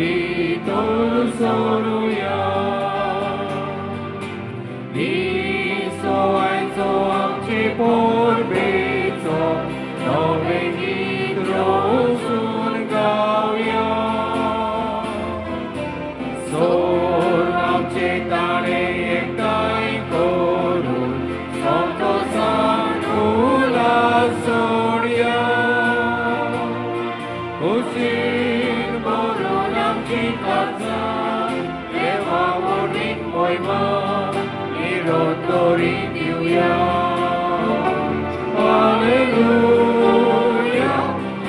भितर सरुया. दीस आयचो आमचे परबेचो, नवें गीत रोसून गावया. सोर आमचे ताणें एकठांय करून संतोसान उल्हास सोडया. खुशीन भरून आमची काळजां देवा व्हडीक मोहिमा निरंतरी दिवया. हालेलुया,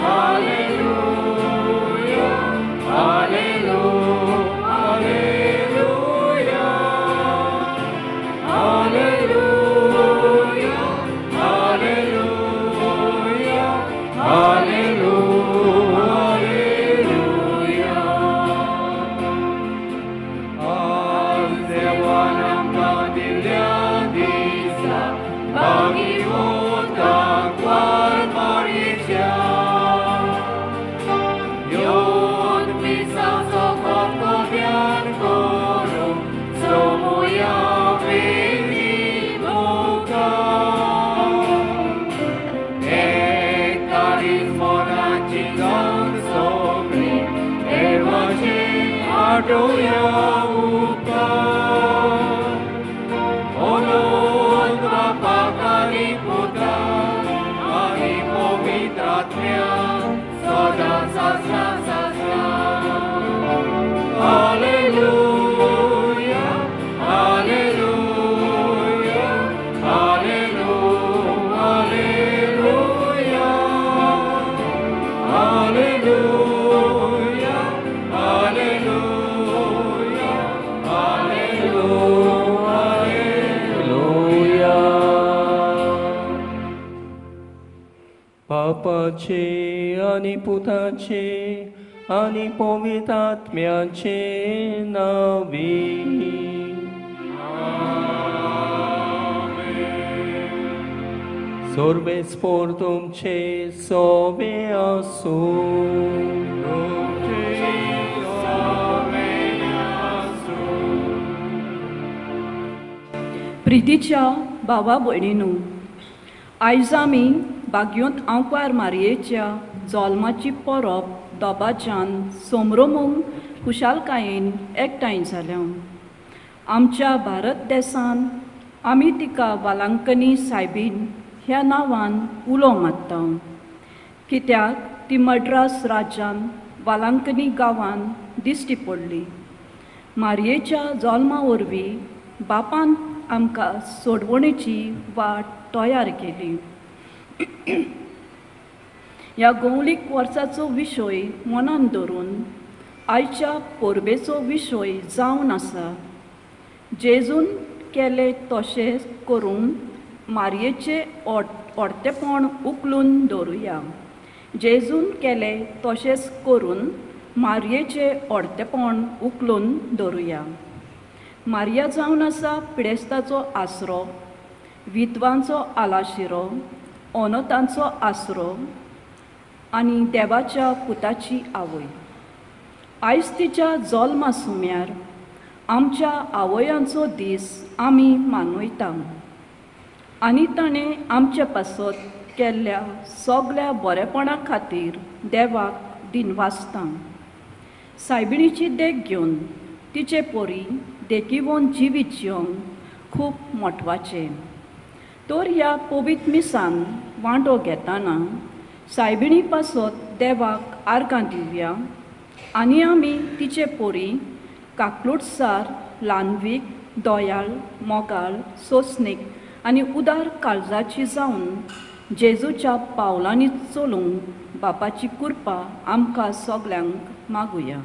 हालेलुया, हालेलुया, हालेलुया, हालेलुया, हालेलुया, हालेलुया, हालेलुया. आज देवान आमकां दिल्ल्या दिसा भाग्यवंतांक वार मारयेच्या. येवन मिसाचो खतखत्यान करूंक जमुया वेदी मुखार. एकतारीस मनाची जावन सगळीं देवाचे आठोवया उपकार. अनंत बापाक आनी पुताक आनी पवित्र आत्म्याक सदां सासणा सासणा. हालेलुया, हालेलुया, हालेलुया, हालेलुया, हालेलुया, हालेलुया, हालेलुया, हालेलुया. बापाचे आनी पुताचे आनी पवित्र आत्म्याचे नांवी. सर्वेस्पोर तुमचे सोवे आसूं. तुमचे सोवे आसूं. प्रितीच्या भावा भयणीनू, आयज आमी बागयोंत आंकवार मारयेच्या जल्माची परब दोबाच्यान समरोमूंक खुशालकायेन एकठांय जाल्या. आमच्या भारत देसान आमी तिका वालांकनी सायबीन ह्या नांवान उलो मारता, कित्याक ती मड्रास राज्यान वालांकनी गांवान दिश्टी पडली. मारयेच्या जल्मा वरवीं बापान आमकां सोडवणेची वाट तयार केली. ह्या गवलीक वर्साचो विशय मनान धरून आयच्या परबेचो विशय जावन आसा. जेजून केलें तशें करून मारयेचें ओडतेपण उखलून दवरुया. जेजून केलें तशेंच करून मारयेचें ओडतेपण उखलून दवरुया. मारया जावन आसा पिडेस्ताचो आसरो, विधवांचो आलाशिरो, अनतांचो आसरो आनी देवाच्या पुताची आवय. आयज तिच्या जल्मा सुम्यार आमच्या आवयांचो दीस आमी मानयता आनी ताणें आमचे पासत केल्ल्या सगळ्या बरेपणा खातीर देवाक दिनवासता. सायबिणीची देख घेवन तिचे पोरी देखीवन जिवीत जिवंक खूब म्हत्वाचें. तर ह्या पवित्र मिसान वांटो घेतना सायबिणी पासत देवाक आर्गां दिवया आनी आमी तिचे पोरी काकलुटसार ल्हानवीक, दयाळ, मोगाळ, सोंसणीक आनी उदार काळजाची जावन जेजूच्या पावलांनी चलूंक बापाची कृपा आमकां सगल्यांक मागुया.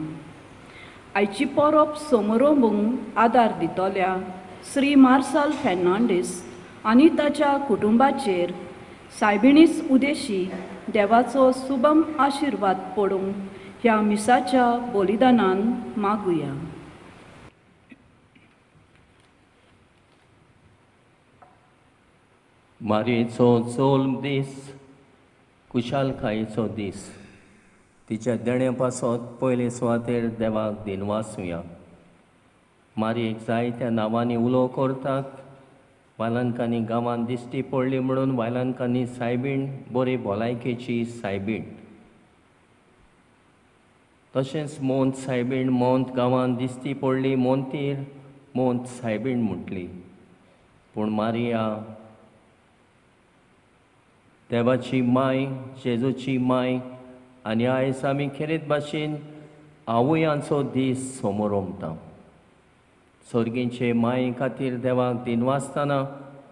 आयची परब समरोंबूंक आदार दितल्या श्री मार्साल फेर्नांडीस आनी ताच्या कुटुंबाचेर सायबिणीस उदेशी देवाचो सुबम आशिर्वाद पडूंक ह्या मिसाच्या बलिदानान मागुया. मारयेचो जल्म दीस खुशालकायेचो दीस. तिच्या देण्या पासत पयले सुवातेर देवाक दिनवासुया. मारयेक जायत्या नांवांनी उलो करतात. बायलांकांनी गांवांत दिश्टी पडली म्हणून बायलांकांनी सायबीण, बरी भलायकेची सायबीण. तशेंच मोंत सायबीण, मोंत गांवांत दिश्टी पडली मोंतीर मोंत सायबीण म्हटली. पूण मारिया देवाची माय, जेजूची माय. आनी आयज आमी खेरीत भाशेन आवयांचो दीस समोरमता. सर्गीचे माये खातीर देवाक दिनवासतना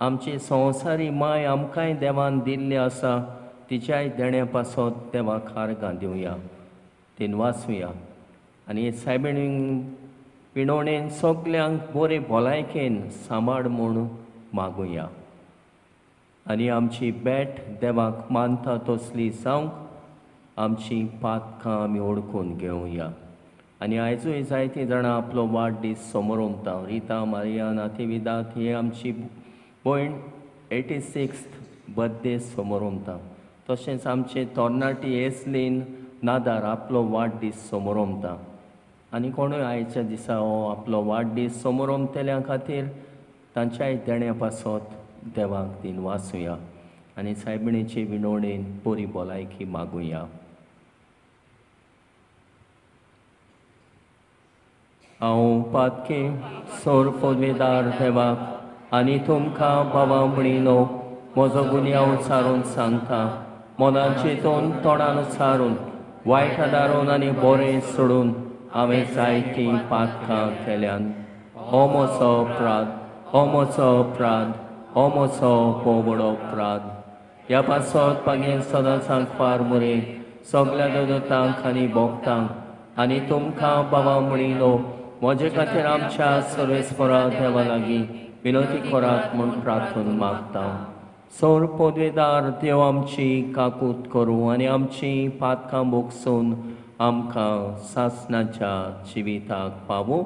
आमची संवसारी माय आमकांय देवान दिल्ली आसा, तिच्याय देण्या पासत देवाक आर्गां दिवया, दिनवासुया. आनी सायबीण पिणोणेन सगल्यांक बरे भलायकेन सांबाळ म्हूण मागुया. आनी आमची भेट देवाक मानता तसली जावंक आमची पातकां आमी ओळखून घेवया. आनी आयजूय जायतीं जाणां आपलो वाडदीस समोरमता. रिता मारिया नातिविदात ही आमची भयण 86th birthday समोरमता. तशेंच आमचे तरणाटी एसलीन नादार आपलो वाडदीस समोरमता. आनी कोणूय आयच्या दिसा हो आपलो वाडदीस समोरमतल्या खातीर तांच्याय देण्या पासत देवाक दिनवासुया आनी सायबिणीचे विनवणेन बरी भलायकी मागुया. हांव पातके सोर पदवेदार देवाक आनी तुमकां बाबा म्हणिलो म्हजो गुन्यांव सारून सांगता. मनान चिंतून तोंडान सारून वायट दारून आनी बरें सोडून हांवें जायतीं पातकां केल्यान. हो म्हजो अपराध, हो म्हजो अपराध, हो म्हजो व्हड अपराध. ह्या पासत मागीर सदांच फार मुरे सगल्या दोदोतांक आनी भोगतांक आनी तुमकां बाबा म्हणिलो म्हजे खातीर आमच्या सर्वेस्परा देवा लागीं विनवती करात म्हूण प्रार्थना मागता. सोर पदवेदार देव आमची काकूत करूं आनी आमची पातकां भोगसून आमकां सासणाच्या जिविताक पावूं.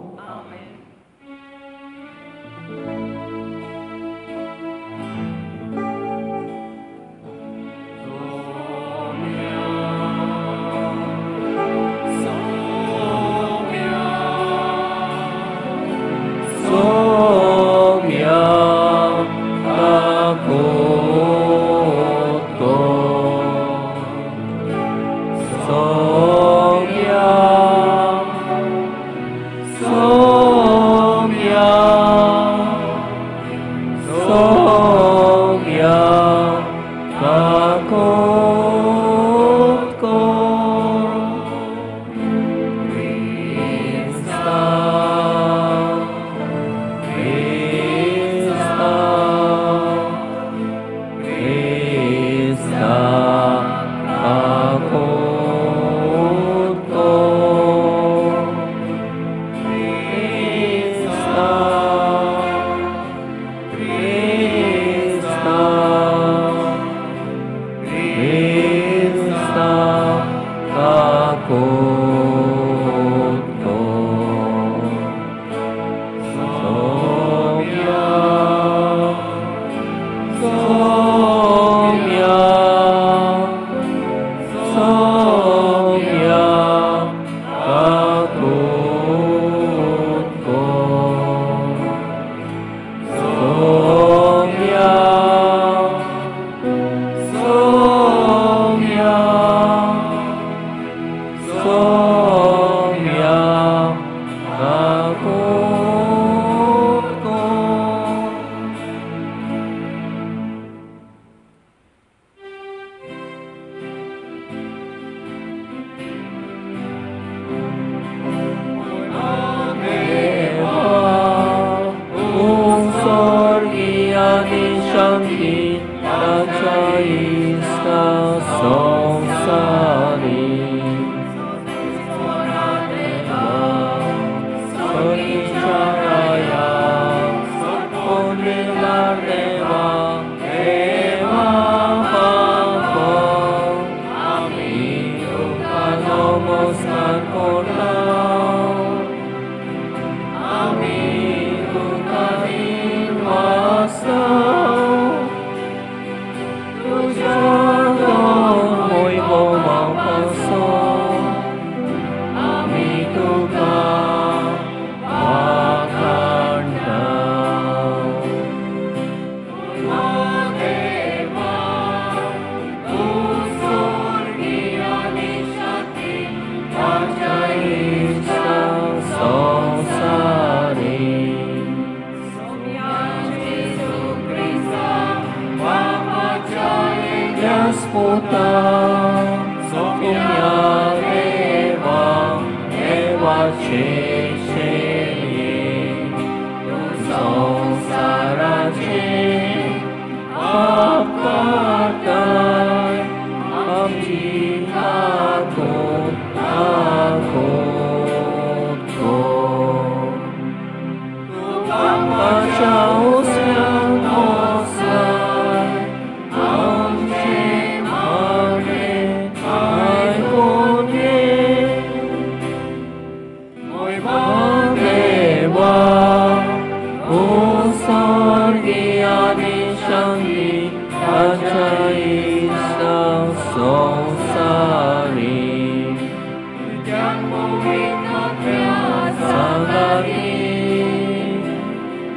So तुका वाखाणता. देवा तूं स्वर्गी आनी शांती ताच्या इश्टा संवसारी सोम्या जेजू क्रिस्ता बापाच्या पुता सोम्या देवा देवाचे शेली तूं संवसाराचे पाप काडटाय आमची काकूत काकूत कर. बापाच्या हुस्क्यान वसाय आमचे मागणें आयकून घे. देवा तूं स्वर्गी आनी शांती ताच्या इश्टा संवसारी सांगाती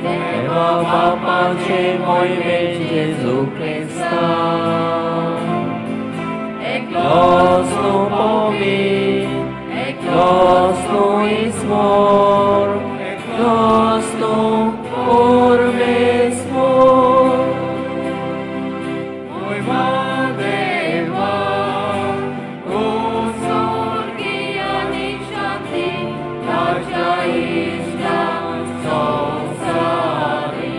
देवा बापाचे मोहिमे जेजू क्रिस्ता एकलोच तूं पवित्र, एकलोच तूं ईश्वर, एकलोच तूं परमेश्वर. देवा तूं स्वर्गी आनी शांती ताच्या इश्टा संवसारी.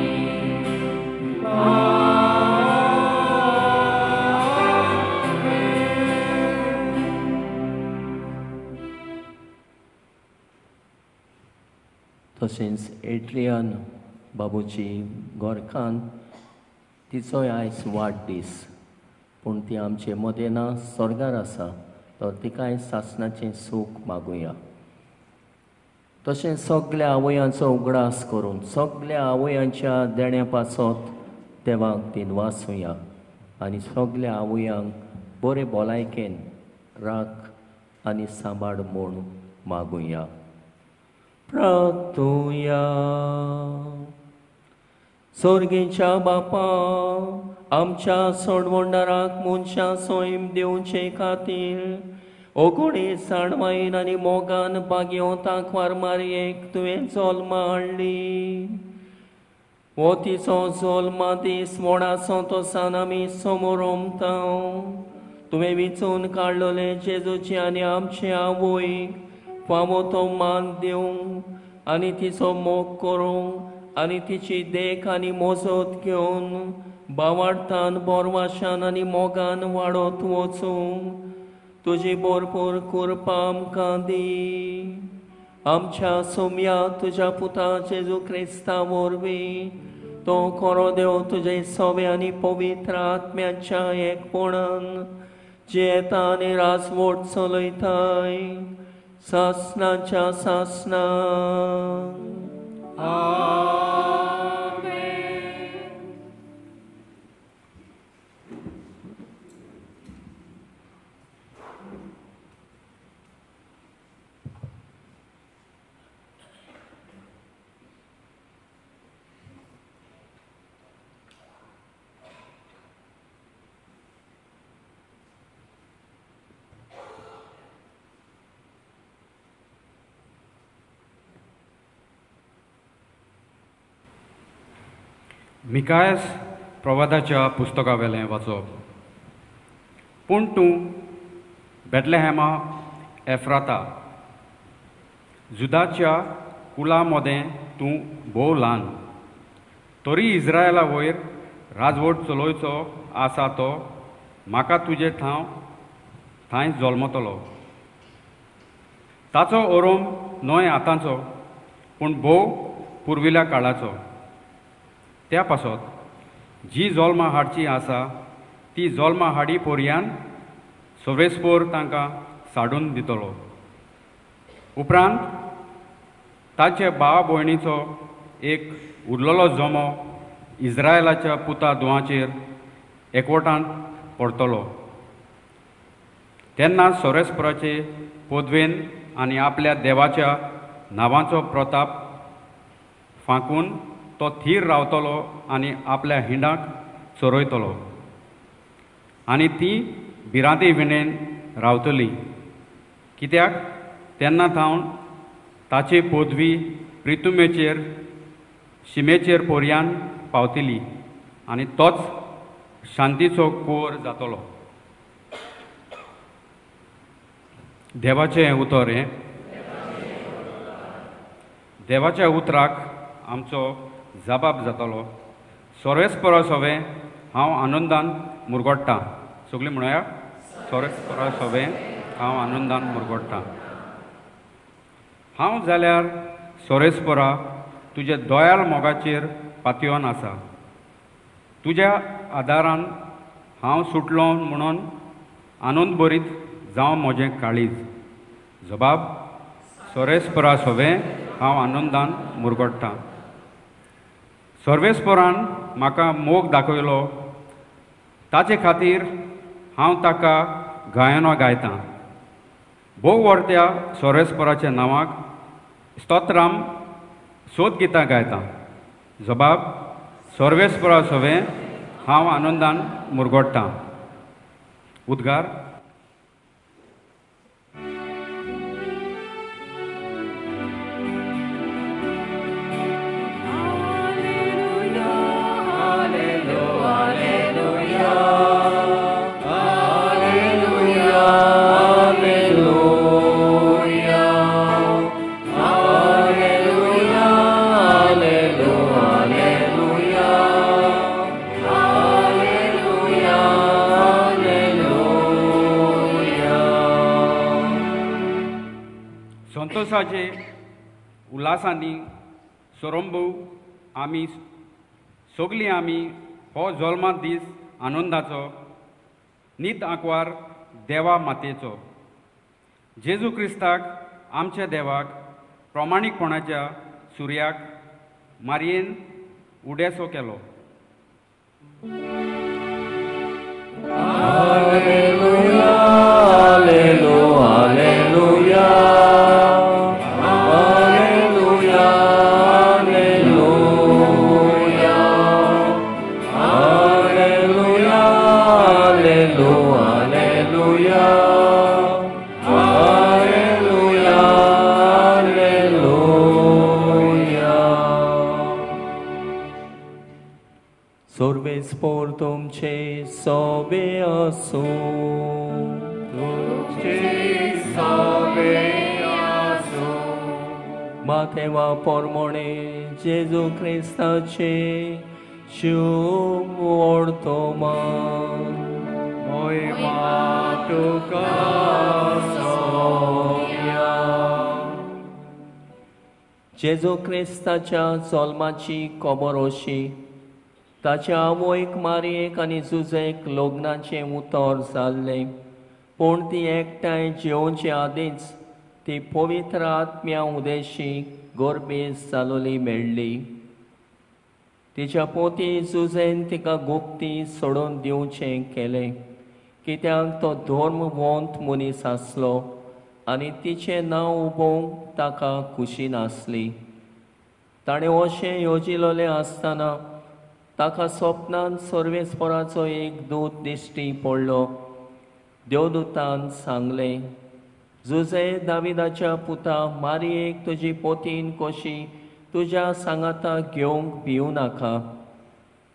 तशेंच एड्रियन बाबूची गोरखान तिचोय आयज वाडदीस, पूण ती आमचे मदें ना, स्वर्गार आसा, तर तिकाय सासणाचें सूख मागुया. तशेंच सगल्या आवयांचो उगडास करून सगल्या आवयांच्या देण्या पासत देवाक दिनवासुया आनी सगल्या आवयांक बरे भलायकेन राख आनी सांबाळ म्हूण मागुया. प्रार्थुया. स्वर्गीच्या बापा, आमच्या सोडवणदाराक मनशां सैम दिवचे खातीर ओगुणी जाणवायेन आनी मोगान बागेवताक वारमारयेक तुवें जल्मा हाडली. हो तिचो जल्मा दीस मोडाचो तोसान आमी समोर ओमता. तुवें विचून काडलेले जेजूची आनी आमचे आवयक फावो तो मान दिवंक आनी तिचो मोग करूंक आनी तिची देख आनी मोजत घेवन बावाडतान बोरवाशान आनी मोगान वाडत वचूंक तुजी भरपूर कृपा आमकां दी. आमच्या सोम्या तुज्या पुता जेजू क्रिस्ता वरवीं तो खरो देव तुजे सवे आनी पवित्र आत्म्याच्या एकपणान जियेता आनी राजवट चलयताय सासणाच्या सासणाक. आमेन. मिकायस प्रवादाच्या पुस्तका वेलें वाचप. पूण तूं बेतलेहॅमा एफ्राता, जुदाच्या कुला मदें तूं भोव ल्हान, तरी इस्रायला वयर राजवट चलोवचो आसा तो म्हाका तुजे थाव थंय जल्मतलो. ताचो ओरोम न्हय आतांचो, पूण भोव पुर्विल्ल्या काळाचो. त्या पासत जी जल्मा हाडची आसा ती जल्मा हाडी पोरयान सोवेस्पोर तांकां साडून दितलो. उपरांत ताचे भाव भयणीचो एक उरलेलो जमो इस्रायलाच्या पुता दुवाचेर एकवटांत पडतलो. तेन्ना सोरेस्पराचे पदवेन आनी आपल्या देवाच्या नांवाचो प्रताप फांकून तो थीर रावतलो आनी आपल्या हिंडाक चरयतलो आनी ती भिरांती विणेन रावतली. कित्याक तेन्ना थावन ताची पदवी प्रितुमेचेर शिमेचेर पोरयान पावतली आनी तोच शांतीचो कोर जातलो. देवाचें उतर हें. देवाच्या उतराक आमचो जबाब जातलो. सोरेस्परा सोवें हांव आनंदान मुरगोडटा. सगळीं म्हणया, सोरेस्परा सोवें हांव आनंदान मुरगोडटा. हांव जाल्यार सोरेस्परा तुज्या दयाळ मोगाचेर पातयेवन आसा. तुज्या आदारान हांव सुटलो म्हणून आनंद भरीत जावं म्हजें काळीज. जबाब सोरेस्परा सोवें हांव आनंदान मुरगोडटा. सर्वेस्परान म्हाका मोग दाखयलो, ताचे खातीर हांव ताका गायनां गायतां. भोव वर्त्या सोरेस्पराच्या नांवाक स्तोत्राम सोद गितां गायतां. जबाब सर्वेस्परा सोवें हांव आनंदान मुरगोडटा. उद्गार. संतोषाचे उल्हासांनी सोरंबू आमी सगळीं आमी हो जल्मा दीस आनंदाचो नीत आंकवार देवा मातेचो. जेजू क्रिस्ताक आमच्या देवाक प्रमाणीकपणाच्या सुर्याक मारयेन उडेसो केलो. हालेलुया, हालेलुया, हालेलुया, हालेलुया, हालेलुया, हालेलुया, हालेलुया, हालेलुया. सर्वेस्पोर तुमचे सोबे आसूं. तुमचे सोबे आसूं. मातेवा पोरमोणे जेजू क्रिस्ताचे शुभ वर्तमान. मोहिमा तुका सोम्या. जेजू क्रिस्ताच्या जल्माची खबर अशी, ताच्या आवयक मारयेक आनी जुजेक लग्नाचें उतर जाल्लें, पूण ती एकठांय जेवचे आदींच ती पवित्र आत्म्या उदेशी गर्भेस जालोली मेळ्ळी. तिच्या पोती जुजेन तिका गुप्ती सोडून दिवचें केलें, कित्याक तो धर्मवंत मनीस आसलो आनी तिचें नांव उबोवंक ताका खुशी नासली. ताणें अशें येवजिलेलें आसतना ताका सपनान सर्वेस्पराचो एक दूत दिश्टी पडलो. देवदूतान सांगलें, जुजे दाविदाच्या पुता मारयेक तुजी पोतीन कशी तुज्या सांगाता घेवंक भिवू नाका,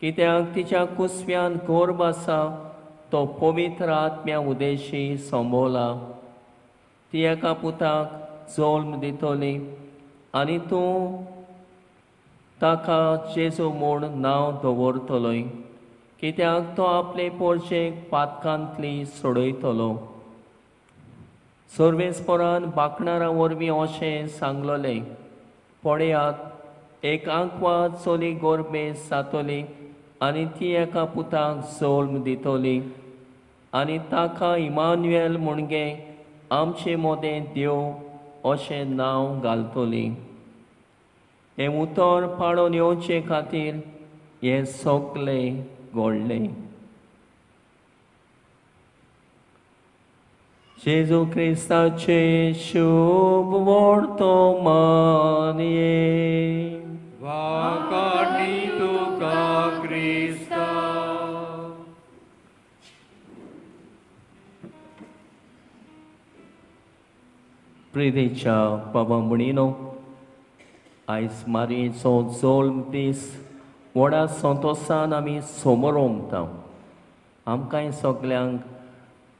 कित्याक तिच्या कुसव्यान गर्भ आसा तो पवित्र आत्म्या उदेशी संबोला. ती एका पुताक जल्म दितली आनी तूं ताका जेजू म्हूण नांव दवरतलोय, कित्याक तो आपले पोरचेक पातकांतली सोडयतलो. सर्वेस्परान बाकणारा वरवीं अशें सांगलोलें, पळयात एक आंकवा चली गर्भेस जातली आनी ती एका पुताक जल्म दितली आनी ताका इमानुएल म्हणगे आमचे मदें देव अशें नांव घालतली. हें उतर पाळून येवचे खातीर हें सगळें घडलें. जेजू क्रिस्ताचे शुभ वर्तमान. वाकाणी तुका क्रिस्ता. प्रितीच्या बाबा म्हणिनो, आयज मारयेचो जल्म दीस व्हडा संतोसान आमी समरोमता. आमकांय सगल्यांक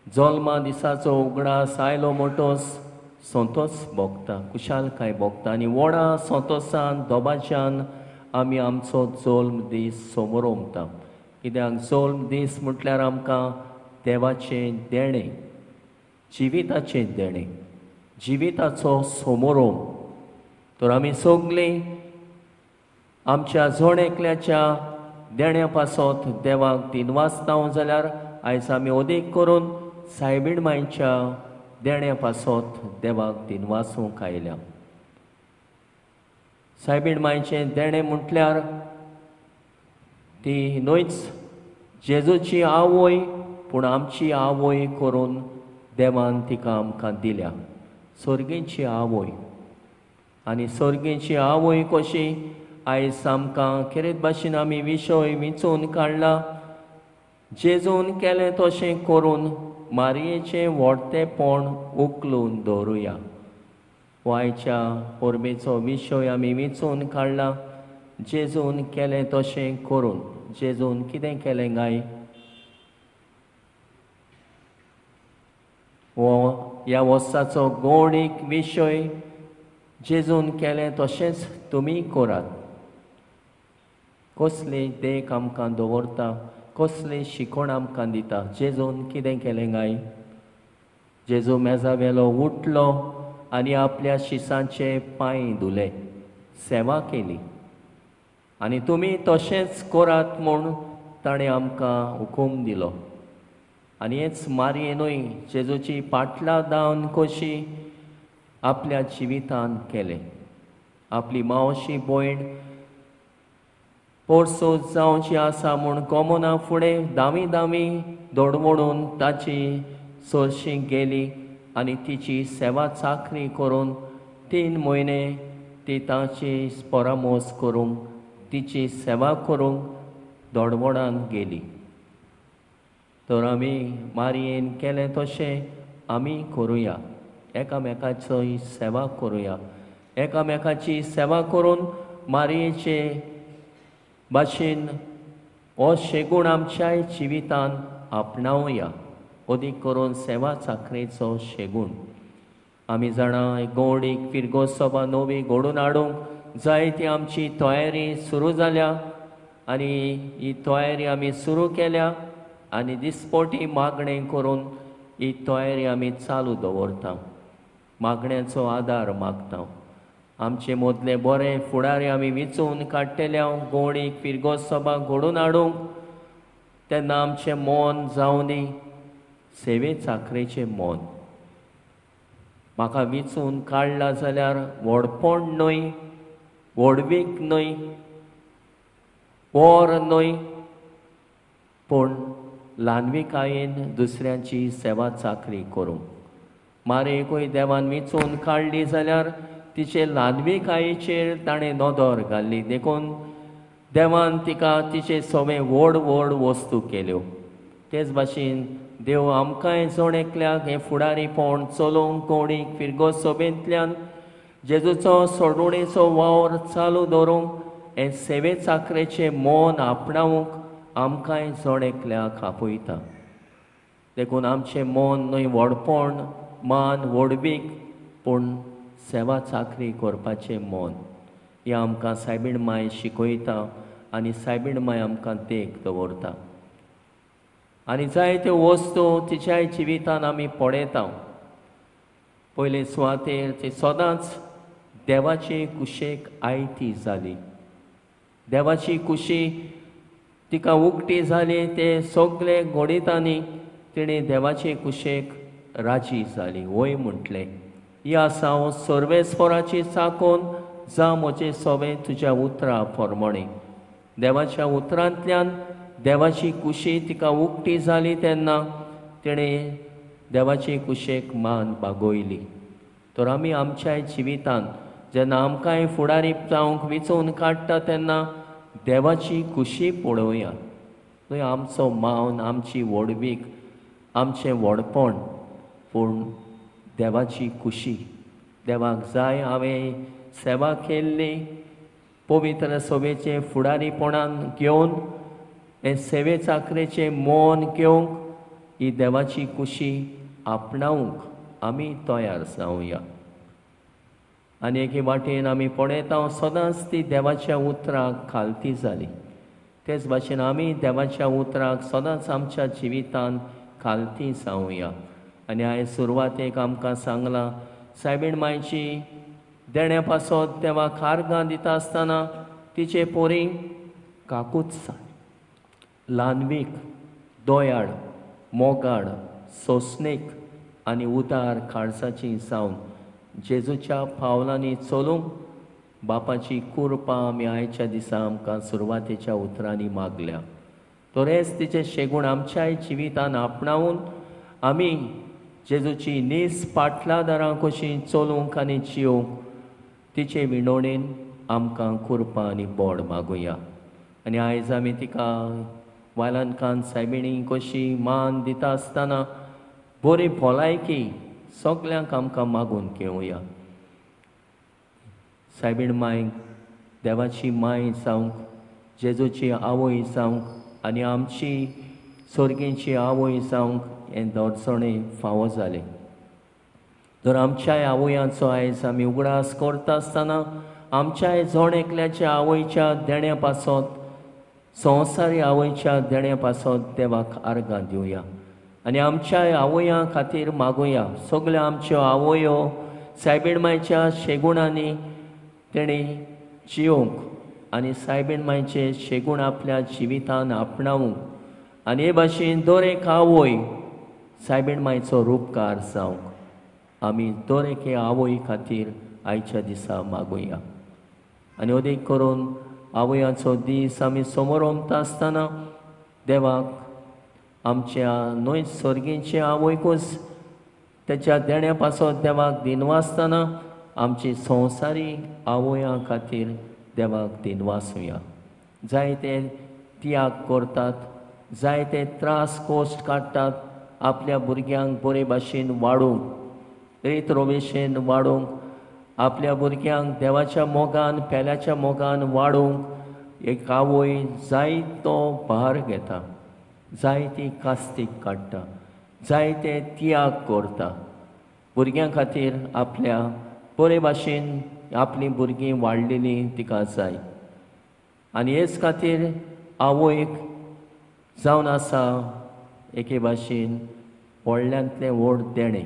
जल्मा दिसाचो उगडास आयलो म्हणटच संतोस भोगता, खुशालकाय भोगता आनी व्हडा संतोसान दोबाच्यान आमी आमचो जल्म दीस समरोमता. कित्याक जल्म दीस म्हटल्यार आमकां देवाचें देणें, जिविताचें देणें, जिविताचो समरोम. तर आमी सगळीं आमच्या जण एकल्याच्या देण्या पासत देवाक दिनवासता जाल्यार आयज आमी अदीक करून सायबीण मांयच्या देण्या पासत देवाक दिनवासूंक आयल्या. सायबीण मांयचें देणें म्हटल्यार ती न्हयच जेजूची आवय, पूण आमची आवय करून देवान तिका आमकां दिल्या, सर्गेची आवय. आनी सर्गेची आवय कशी आयज आमकां खेरीत भाशेन आमी विशय विंचून काडला. जेजून केलें तशें करून मारयेचें व्हडतेपण उखलून दवरुया. आयच्या परबेचो विशय आमी विंचून काडला, जेजून केलें तशें करून. जेजून कितें केलें गाय? हो ह्या वर्साचो गोडीक विशय, जेजून केलें तशेंच तुमी करात. कसली देख आमकां दवरता, कसली शिकवण आमकां दिता. जेजून कितें केलें गाय? जेजू मेजा वेलो उठलो आनी आपल्या शिसांचे पांय धुले, सेवा केली आनी तुमी तशेंच करात म्हूण ताणें आमकां हुकूम दिलो. आनी हेच मारये न्हय, जेजूची पाटलां दावन कशी आपल्या जिवितान केलें. आपली मावशी भयण पोरसो जावची आसा म्हूण गोमना फुडें दावी दावी दोडमोडून ताची सरशी गेली आनी तिची सेवा चाकरी करून 3 म्हयने ती ताची परामोस करूंक, तिची सेवा करूंक दोडमोडान गेली. तर आमी मारयेन केलें तशें आमी करुया, एकामेकाचोय सेवा करुया. एकामेकाची सेवा करून मारयेचे भाशेन हो शेगूण आमच्याय जिवितान आपणावया, अदीक करून सेवा चाकरेचो शेगूण. आमी जाणा गोडीक फिरगो सभा नवी घडोवन हाडूंक जायती आमची तयारी सुरू जाल्या आनी ही तयारी आमी सुरू केल्या आनी दिसपोटी मागणें करून ही तयारी आमी चालू दवरता. मागण्याचो आदार मागता. आमचे मदले बरे फुडारी आमी विंचून काडटले गोडीक फिरगो सभा घडोवन हाडूंक, तेन्ना आमचें मन जावनी सेवे चाकरेचें मन. म्हाका विंचून काडला जाल्यार व्हडपण न्हय, व्हडवीक न्हय, पोर न्हय, पूण ल्हानविकायेन दुसऱ्यांची सेवा चाकरी करूंक. मारयेकूय देवान विंचून काडली जाल्यार तिचे ल्हानविकायेचेर ताणें नदर घाल्ली, देखून देवान तिका तिचे सगळे व्हड व्हड वस्तू केल्यो. तेच भाशेन देव आमकांय जण एकल्याक हें फुडारीपण चलोवंक कोणीक फिरगो सभेंतल्यान जेजूचो सोडवणेचो वावर चालू दवरूंक, हें सेवे चाकरेचें मन आपणावंक आमकांय जण एकल्याक आपयता. देखून आमचें मन न्हय व्हडपण, मान, व्हडवीक, पूण सेवा चाकरी करपाचें मन. हें आमकां सायबीण माय शिकयता आनी सायबीण माय आमकां देख दवरता. आनी जायत्यो वस्तू तिच्याय जिवितान आमी पळयता. पयले सुवातेर ती सदांच देवाचे कुशेक आयती जाली. देवाची कुशी तिका उक्ती जाली, ते सगळे घडितांनी तिणें देवाचे कुशेक राजी जाली. वय म्हटलें, ही आसा हांव सर्वेस्पराची चाकोन, जा म्हजें सवें तुज्या उतरा प्रमाणें. देवाच्या उतरांतल्यान देवाची कुशी तिका उक्ती जाली तेन्ना तिणें देवाची कुशेक मान बागोयली. तर आमी आमच्या जिवितांत जेन्ना आमकांय फुडारी जावंक विचोवन काडटा तेन्ना देवाची खुशी पळोवया. न्हय आमचो मान, आमची व्हडवीक, आमचें व्हडपण, पूण देवाची खुशी. देवाक जाय हांवें सेवा केल्ली पवित्र सभेचें फुडारीपणान घेवन हें सेवे चाकरेचें मन घेवंक ही देवाची खुशी आपणावंक आमी तयार जावया. आनी एके वाटेन आमी पळयता सदांच ती देवाच्या उतराक खालती जाली. तेच भाशेन आमी देवाच्या उतराक सदांच आमच्या जिवितांत खालती जावया. आनी हांवें सुरवातेक आमकां सांगलां सायबीण मायची देण्या पासत देवाक आर्गां दिता आसतना तिचे पोरी काकूच, ल्हानवीक, दोयाळ, मोगाळ, सोंसणीक आनी उदार काळजाची जावन जेजूच्या पावलांनी चलूंक बापाची कृपा आमी आयच्या दिसा आमकां सुरवातेच्या उतरांनी मागल्या. तरेच तिचें शेगूण आमच्याय जिवितान आपणावन आमी जेजूची नीस पाटलादारां कशी चलूंक आनी जियोवंक तिचे विणोणेन आमकां कृपा आनी बोड मागुया. आनी आयज आमी तिका वायलांकान सायबिणी कशी मान दिता आसतना बरी भलायकी सगल्यांक आमकां मागून घेवया. सायबीण माय देवाची माय जावंक, जेजूची आवय जावंक आनी आमची सर्गींची आवय जावंक हें दर्जणें फावो जालें. तर आमच्याय आवयांचो आयज आमी उगडास करता आसतना आमच्याय जण एकल्याच्या आवयच्या देण्या पासत, संवसारी आवयच्या देण्या पासत देवाक आर्गां दिवया आनी आमच्याय आवयां खातीर मागुया. सगळ्यो आमच्यो आवयो सायबीण मायच्या शेगुणांनी तेणी जियोवंक आनी सायबीण मायचे शेगूण आपल्या जिवितान आपणावंक आनी हे भाशेन दर एक आवय सायबीण मायचो रुपकार जावंक आमी दर एके आवय खातीर आयच्या दिसा मागुया. आनी अदीक करून आवयांचो दीस आमी समोर आसतना देवाक आमच्या न्हय सर्गींचे आवयकूच तेच्या देण्या पासत देवाक दिनवासतना आमची संवसारी आवयां खातीर देवाक दिनवासुया. जायते त्याग करतात, जायते त्रास कोश्ट काडटात आपल्या भुरग्यांक बरे भाशेन वाडोवंक, रीत रोवेशेन वाडोवंक, आपल्या भुरग्यांक देवाच्या मोगान पेल्याच्या मोगान वाडोवंक एक आवय जायतो भार घेता, जायती कास्तीक काडटा, जायते त्याग करता भुरग्यां खातीर. आपल्या बरे भाशेन आपलीं भुरगीं वाडलेलीं तिका जाय आनी हेच खातीर आवयक जावन आसा एके भाशेन व्हडल्यांतलें व्हड देणें.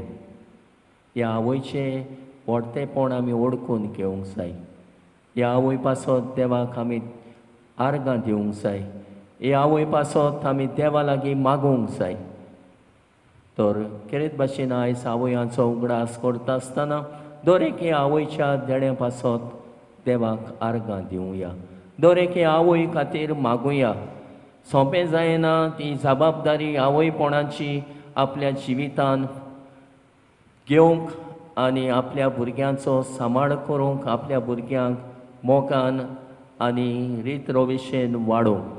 ह्या आवयचें व्हडतेपण आमी ओळखून घेवंक जाय. ह्या आवय पासत देवाक आमी आर्गां दिवंक जाय. ह्या आवय पासत आमी देवा लागीं मागूंक जाय. तर केरेत भाशेन आयज आवयांचो उगडास करता आसतना दर एके आवयच्या देण्या पासत देवाक आर्गां दिवया, दर एके आवय खातीर मागुया. सोंपें जायना ती जबाबदारी आवयपणाची आपल्या जिवितान घेवंक आनी आपल्या भुरग्यांचो सांबाळ करूंक, आपल्या भुरग्यांक मोगान आनी रीत रोविशेन वाडोवंक,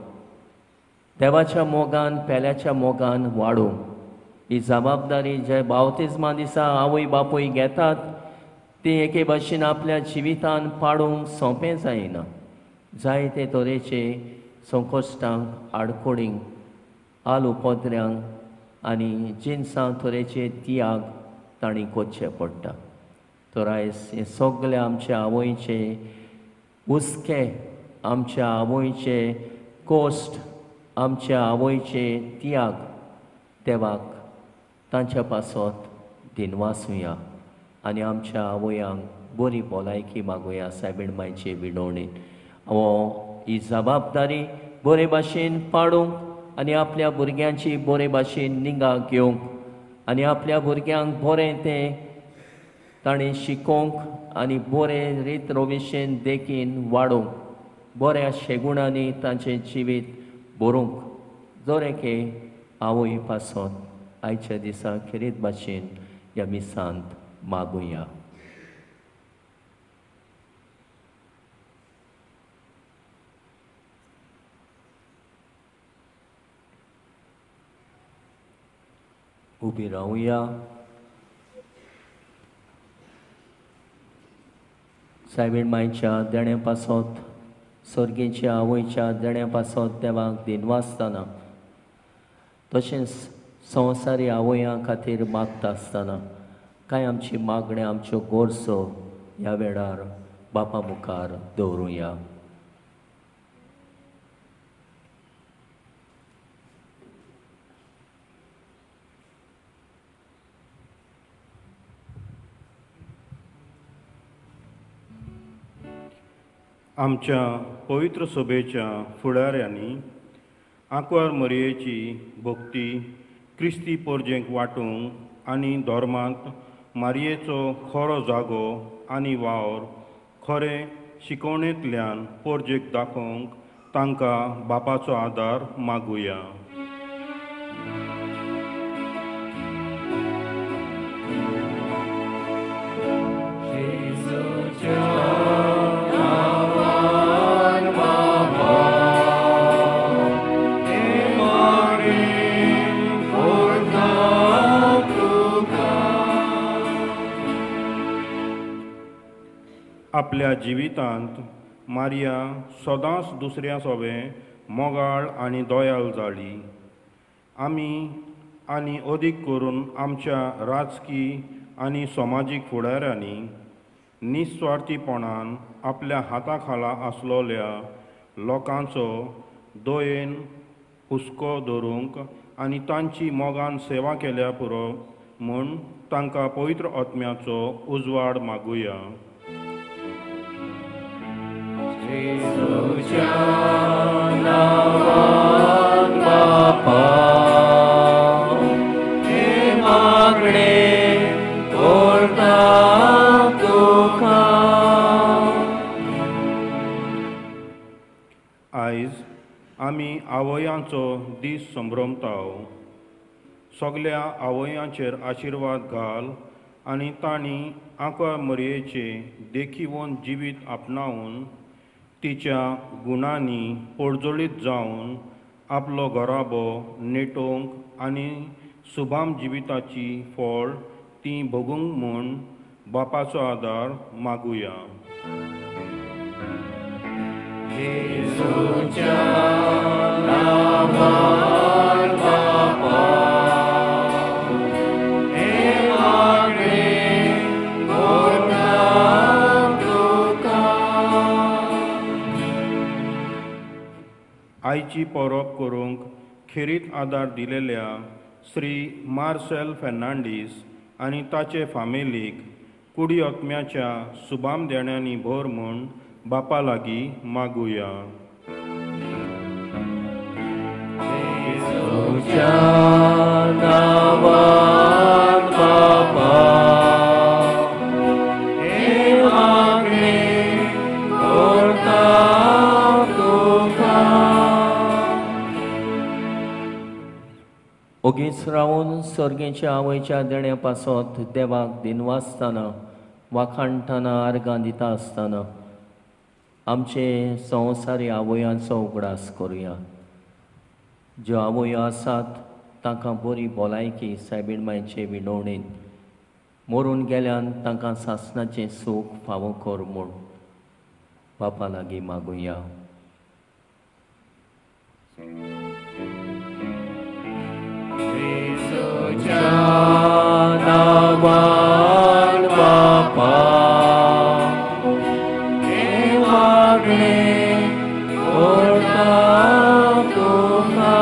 देवाच्या मोगान पेल्याच्या मोगान वाडोवंक. ही जबाबदारी जे बावतिज्मा दिसा आवय बापूय घेतात ती एके भाशेन आपल्या जिवितान पाडूंक सोंपें जायना. जायते तरेचे संकश्टांक, आडखळींक, आल उपद्र्यांक आनी जिनसां तरेचे त्याग तांणी करचे पडटा. तर आयज हे सगळे आमच्या आवयचे हुस्के, आमच्या आवयचे कोश्ट, आमच्या आवयचे त्याग देवाक तांच्या पासत दिनवासुया आनी आमच्या आवयांक बरी भलायकी मागुया सायबीण मायचे विणवणेन. हो ही जबाबदारी बरे भाशेन पाडूंक आनी आपल्या भुरग्यांची बरे भाशेन निगा घेवंक आनी आपल्या भुरग्यांक बरें तें ताणें शिकोवंक आनी बरें रीत रोविशेन देखीन वाडोवंक, बऱ्या शेगुणांनी तांचें जिवीत बरोवंक दर एके आवय पासत आयच्या दिसा खेरीत भाशेन ह्या मिसांत मागुया. उबी रावया. सायबीण मायच्या देण्या पासत, सर्गेच्या आवयच्या देण्या पासत देवाक दिनवासतना, तशेंच संवसारी आवयां खातीर मागता आसतना कांय आमची मागण्यो, आमच्यो गरजो ह्या वेळार बापा मुखार दवरुया. आमच्या पवित्र सभेच्या फुडाऱ्यांनी आंकवार मरयेची भक्ती क्रिस्ती पोरजेंक वांटूंक आनी धर्मांत मारयेचो खरो जागो आनी वावर खरें शिकवणेंतल्यान पोरजेक दाखोवंक तांकां बापाचो आदार मागुया. आपल्या जिवितांत मारिया सदांच दुसऱ्या सोबें मोगाळ आनी दयाळ जाली. आमी आनी अदीक करून आमच्या राजकी आनी समाजीक फुडाऱ्यांनी निस्वार्थीपणान आपल्या हाता खाला आसलोल्या लोकांचो दयेन हुस्को धरूंक आनी तांची मोगान सेवा केल्या पुरो म्हूण तांकां पवित्र आत्म्याचो उजवाड मागुया. जेजूच्या नांवान बापा हे मागणें करता तुका. आयज आमी आवयांचो दीस संभ्रमताव. सगल्या आवयांचेर आशिर्वाद घाल आनी तांणी आंकवार मरयेचे देखीवन जिवीत आपणावन तिच्या गुणांनी पोडजोळीत जावन आपलो घराबो नेटोवंक आनी सुभाम जिविताची फळ ती भोगूंक म्हूण बापाचो आदार मागुया. जेजूच्या नांवान बापा हे मागणें करता तुका. आयची परब करूंक खेरीत आदार दिलेल्या श्री मार्सेल फेर्नांडीस आनी ताचे फामिलीक कुडी आत्म्याच्या सुभाम देण्यांनी भर म्हूण बापा लागीं मागुया. जेजूच्या नांवान बापा हे मागणें करता तुका. ओगीच रावन सर्गेच्या आवयच्या देण्या पासत देवाक दिनवासतना, वाखाणटना, आर्गां दिता आसतना आमचे संवसारी आवयांचो उगडास करुया. ज्यो आवयो आसात तांकां बरी भलायकी सायबीण मायचे विनवणेन, मरून गेल्यान तांकां सासणाचें सूख फावो कर म्हूण बापा लागीं मागुया. जेजूच्या नांवान बापा हे मागणें करता तुका.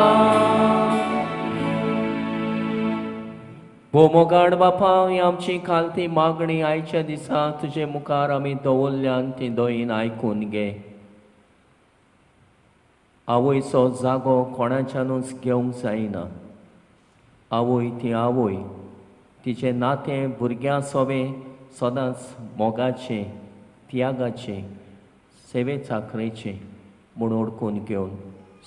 भोव मोगाळ बापा, ही आमची खालती मागणी आयच्या दिसा तुजे मुखार आमी दवरल्यान ती दयेन आयकून घे. आवयचो जागो कोणाच्यानूच घेवंक जायना. आवय ती आवय, तिचें नातें भुरग्यां सोबें सदांच मोगाचें, त्यागाचें, सेवे चाकरेचें म्हूण ओळखून घेवन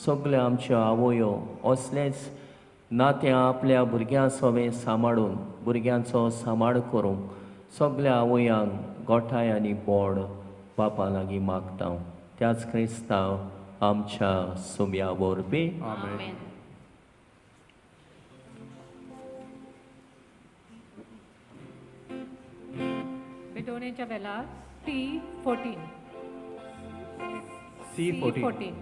सगळ्यो आमच्यो आवयो असलेच नातें आपल्या भुरग्यां सवें सांबाळून भुरग्यांचो सांबाळ करूंक सगल्या आवयांक गोठाय आनी बोड बापा लागीं मागता. त्याच क्रिस्तांव आमच्या सुम्या वरवीं. आमेन. भेटवणेच्या वेळार T14 C14.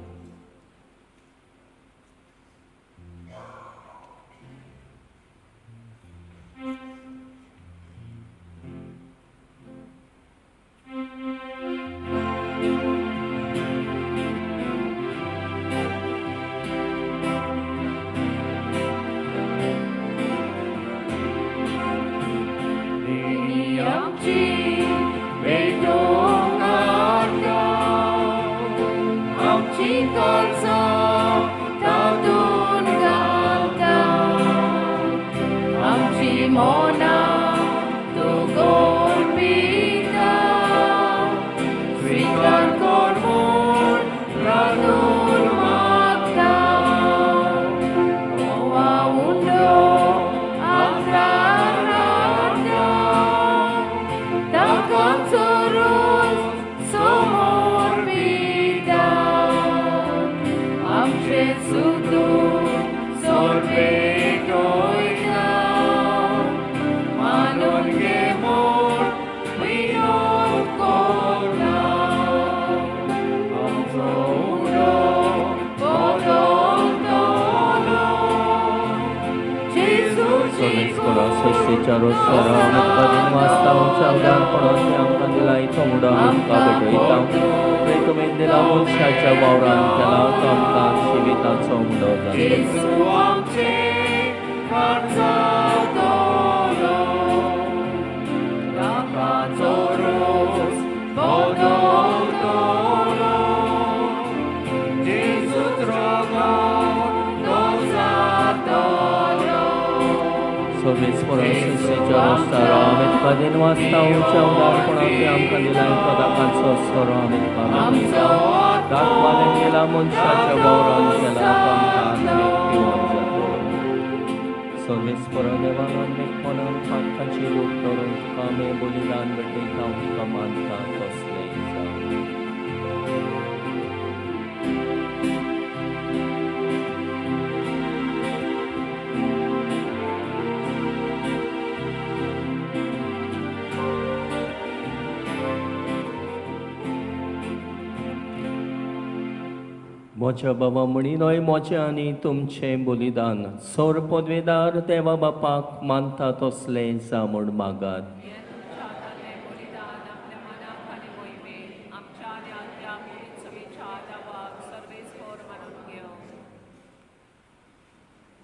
म्हज्या बाबा म्हणी न्हय म्हजें आनी तुमचें बलिदान सोर पदवेदार देवा बापाक मानता तसलें जा म्हूण मागात.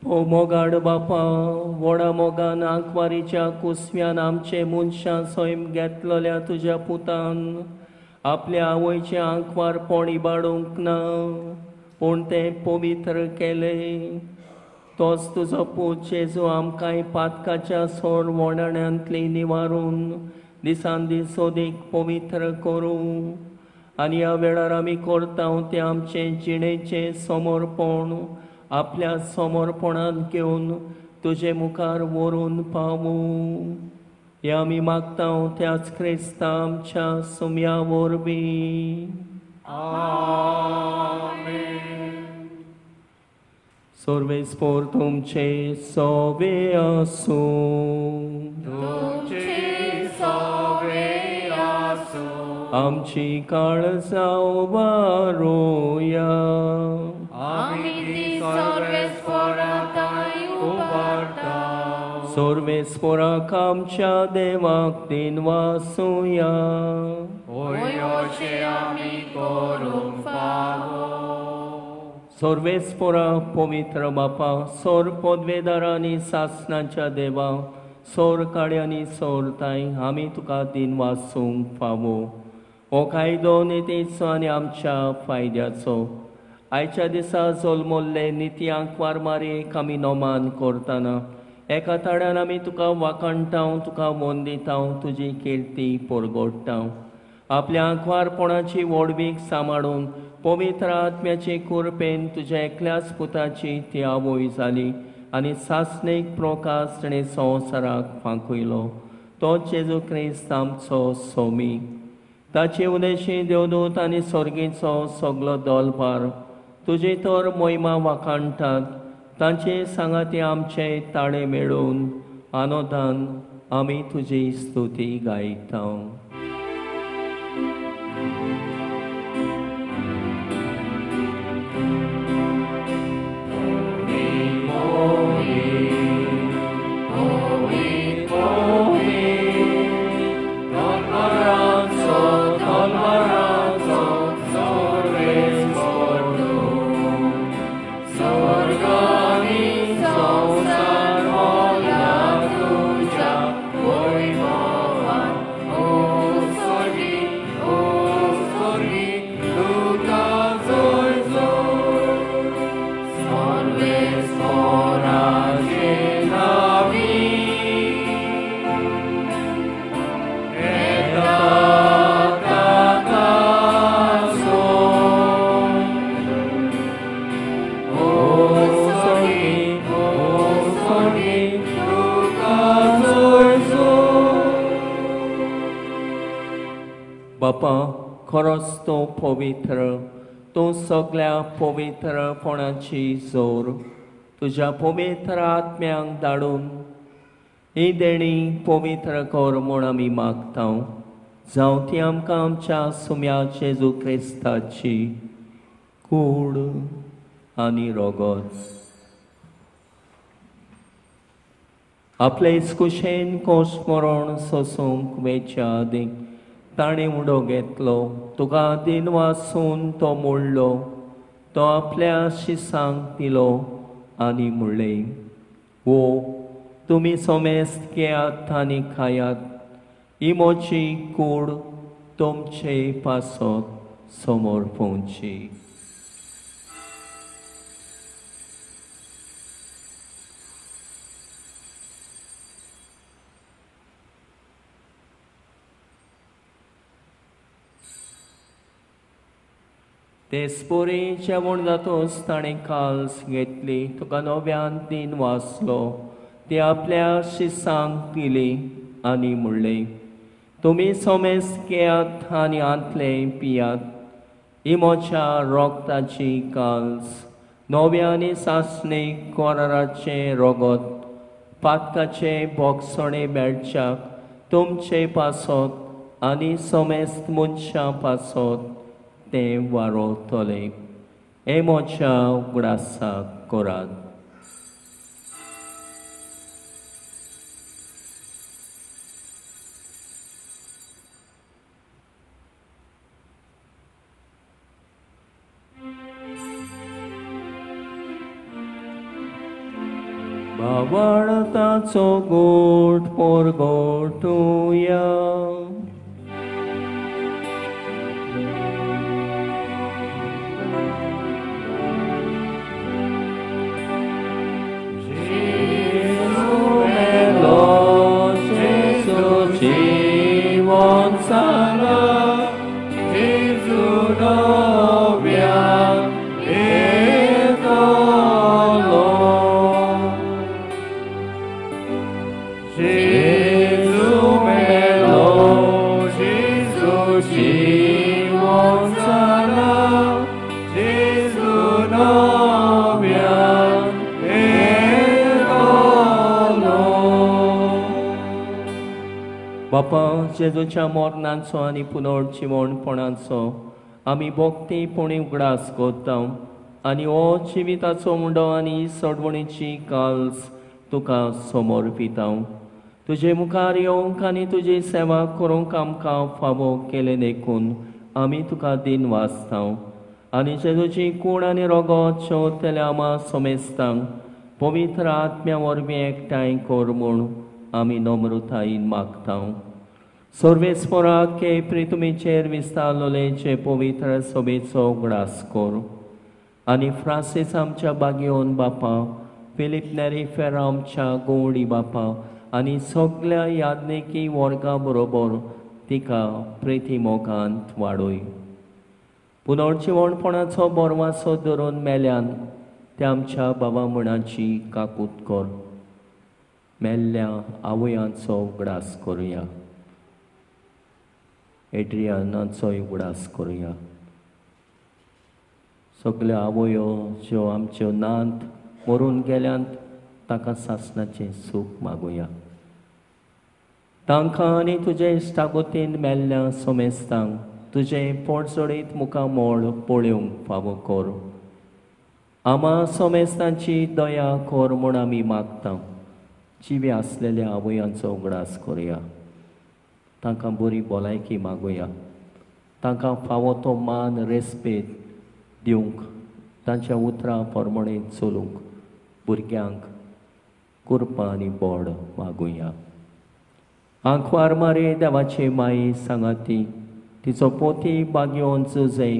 ओ मोगाड बापा, व्हडा मोगान आंकवारीच्या कुसव्यान आमचे मनशां सैम घेतलेल्या तुज्या पुतान आपल्या आवयचें आंकवारपण इबाडूंक ना, पूण तें पवित्र केलें. तोच तुजो पूत जेजू आमकांय पातकाच्या सोर वोडाण्यांतली निवारून दिसान दीस अदीक पवित्र करूं आनी ह्या वेळार आमी करता तें आमचें जिणेचें समर्पण आपल्या समर्पणांत घेवन तुजे मुखार व्हरून पावूं. हें आमी मागता त्याच क्रिस्ता आमच्या सुम्या वरवीं. आमेन. सर्वेस्पोर तुमचे सोवे आसूं. तुमचे सोवे आसूं. आमची काळजां उबारुया. आमी ती सर्वेस्पोरा तांय उबारता. सर्वेस्पोराक आमच्या देवाक दिनवासुया. होय अशें आमी करूंक फावो. सर्वेस्पोरा पवित्र बापा, सोर पदवेदारांनी सासणाच्या देवा, सोर काड्यांनी सोरताय आमी तुका दिनवासूंक फावो. हो कायदो नितीचो आनी आमच्या फायद्याचो. आयच्या दिसा जल्मल्ले निती आंकवार मारयेक आमी नोमान करतना एका ताड्यान आमी तुका वाखाणटा, तुका वंदिता, तुजी किर्ती परगोडटा. आपल्या आंकवारपणाची व्हडवीक सांबाळून पवित्र आत्म्याचे कृपेन तुज्या एकल्याच पुताची ती आवय जाली आनी सासणीक प्रकाश ताणें संवसाराक फांकयलो तो जेजू क्रिस्त आमचो सोमी. ताचे उदेशी देवदूत आनी स्वर्गीचो सगलो दलभार तुजी तर मोहिमा वाखाणटात. तांचे सांगाती आमचे ताळे मेळून आनंदान आमी तुजी स्तुती गायता. बापा, खरोच तूं पवित्र, तूं सगळ्या पवित्रपणाची जोर. तुज्या पवित्र आत्म्यांक धाडून ही देणी पवित्र कर म्हूण आमी मागता. जावं ती आमकां आमच्या सुम्या जेजू क्रिस्ताची कूड आनी रगत. आपले कुशेन कोश मरण सोसूंक वेच्या आदीं ताणें उडो घेतलो, तुका दिन वासून तो मोडलो, तो आपल्या शिसांक दिलो आनी म्हणलें, वो तुमी सोमेस्त घेयात आनी खायात, ही म्हजी कूड तुमचे पासत समोर पोवची. तेस्पोरी जेवण जातोच ताणें काल्स घेतली, तुका नव्यान दिन वाचलो, ती आपल्या शिसांक दिली आनी म्हणलें, तुमी सोमेस्त घेयात आनी आंतलें पियात, ही म्हज्या रोगताची काल्स, नव्या आनी सासणी कराराचें रोगत, पातकाचें भोगसणें मेळच्याक तुमचे पासत आनी सोमेस्त मनशां पासत तें वारोतलें. हें म्हज्या उगडासाक करात. बावळताचो गोट पोरगोटुया. बापा, जेजूच्या मरणाचो आनी पुनर्जिवणपणाचो आमी भक्ती पुणी उगडास करता आनी हो जिविताचो मुंडो आनी सोडवणीची काल्स तुका समर्पिता. तुजे मुखार येवंक आनी तुजी सेवा करूंक आमकां फावो केलें देखून आमी तुका दिन वाचता आनी जेजूची कूड आनी रगत शेवतल्या आमा समेस्तांक पवित्र आत्म्या वरवीं एकठांय कर म्हूण आमी नम्रतायेन मागता. सर्वेस्पराक के प्रितुमीचेर विस्तारलेचे पवित्र सभेचो उगडास कर आनी फ्रांसीस आमच्या बागेवन बापा, फिलीप नेरी फेरा आमच्या गोवडी बापा आनी सगल्या याज्ञिकी वर्गा बरोबर तिका प्रिती मोगांत वाडय. पुनर्जिवणपणाचो बरवासो धरून मेल्यान त्या आमच्या बाबा म्हणाची काकूत कर. मेल्ल्या आवयांचो उगडास करुया, एड्रियानाचोय उगडास करुया. सगळ्यो आवयो ज्यो आमच्यो नात मरून गेल्यात ताका सासणाचें सूख मागुया. तांकां आनी तुजे इश्टागोतीन मेल्ल्या सोमेस्तांक तुजें पोटजोडीत मुखामळ पळोवंक फावो कर. आमा सोमेस्तांची दया कर म्हूण आमी मागता. जिवे आसलेल्या आवयांचो उगडास करुया, तांकां बरी भलायकी मागुया, तांकां फावो तो मान रेस्पेद दिवंक, तांच्या उतरां प्रमाणे चलूंक भुरग्यांक कृपा आनी बोड मागुया. आंकवार मारे देवाचे माई सांगाती तिचो पोती बागयोवन जुजे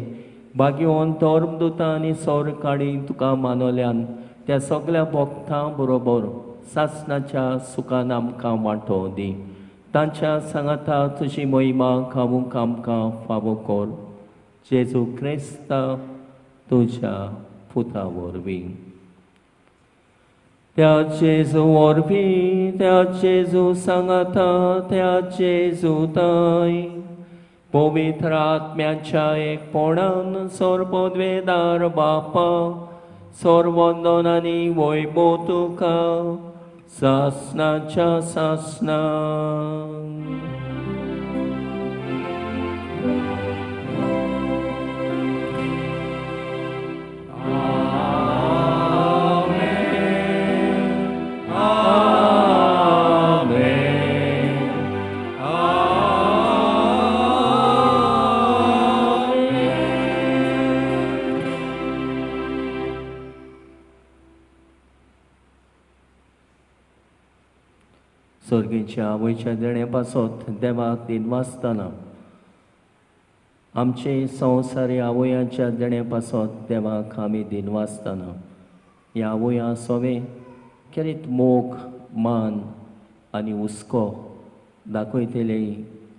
बागयोवन धर्मदुतां आनी सौर काडी तुका मानवल्यान त्या सगळ्या भक्तां बरोबर सासणाच्या सुखान आमकां वांटो दी. तांच्या सांगाता तुजी महिमा खावूंक आमकां फावो कर. जेजू क्रिस्ता तुज्या पुता वरवीं. त्या जेजू वरवीं, त्या जेजू सांगाता, त्या जेजू ताय पवित्र आत्म्याच्या एकपणान सर्वद्वेदार बापा सर्वंदन आनी वैभव तुका सासणाच्या सासणा. सर्गीच्या आवयच्या देणे पासत देवाक दिनवासतना आमचे संवसारी आवयांच्या देणे पासत देवाक आमी दिनवासतना ह्या आवयां सोवे खेरीत मोग मान आनी हुस्को दाखयतले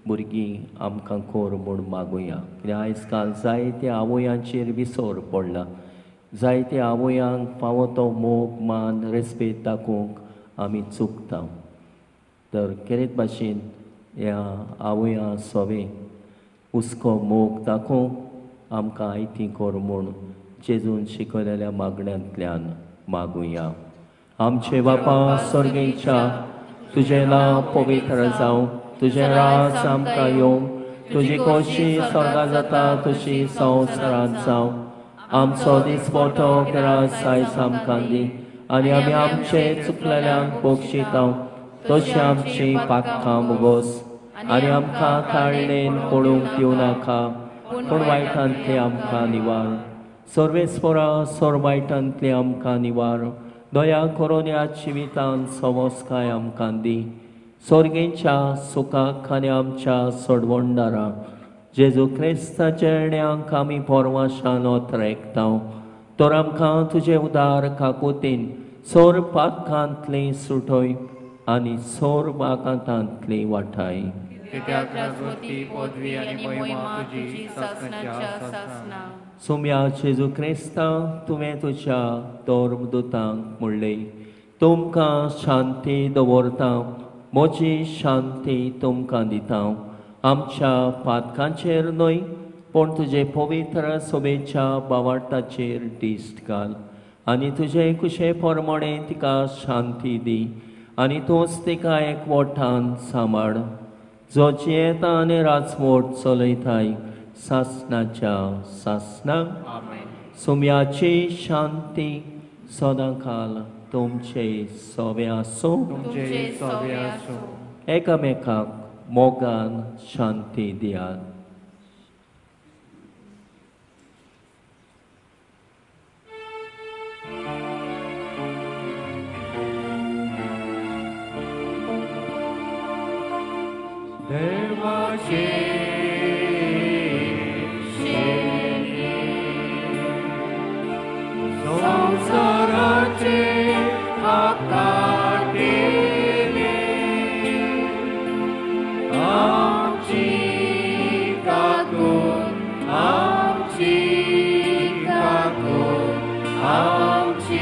भुरगीं आमकां कर म्हूण मागुया. कित्याक आयज काल जायत्या आवयांचेर विसर पडला, जायत्या आवयांक फावो तो मोग मान रेस्पेद दाखोवंक आमी चुकता. तर खेरीत भाशेन ह्या आवयां सोवे हुस्को मोग दाखोवंक आमकां आयती कर म्हूण जेजून शिकयलेल्या मागण्यांतल्यान मागुया. आमचे बापा सर्गेच्या, तुजें नांव पवित्र जावं, तुजें राज आमकां येवं, तुजी खोशी स्वर्गा जाता तशी संवसारांत जावं. आमचो दिसपटो ग्रास आयज आमकां दी आनी आमी आमचे चुकलेल्यांक बक्षिता तशी आमची पातकां भोगोस आनी आमकां ताळणेन पडूंक दिवं नाका, पूण वायटांतले आमकां निवार. सर्वेस्परा सोर वायटांतले आमकां निवार. दया करून ह्या जिवितान सवस्काय आमकां दी. सर्गेच्या सुखाक आनी आमच्या सोडवणदारा जेजू क्रिस्ताच्या येण्याक आमी परवाशान ओतरेकता. तर आमकां तुजे उदार काकुतीन सोर पातकांतली सुटय आनी सोर बागांतांतली वाठाय. सुम्या जेजू क्रिस्ता, तुवें तुज्या धर्मदुतांक म्हणलें, तुमकां शांती दवरता, म्हजी शांती तुमकां दिता. आमच्या पातकांचेर न्हय पूण तुजे पवित्र सभेच्या बावार्थाचेर दिश्ट घाल आनी तुजे कुशे प्रमाणे तिका शांती दी आनी तूंच तिका एकवटान सांबाळ, जो जियेता आनी राजवट चलयताय सासणाच्या सासणाक. सुम्याची शांती सदांकाल तुमचे सोवे आसूं. एकामेकाक मोगान शांती दियात. देवाचे संसाराचे आकाटेले आमची काकूत, आमची काकूत, आमची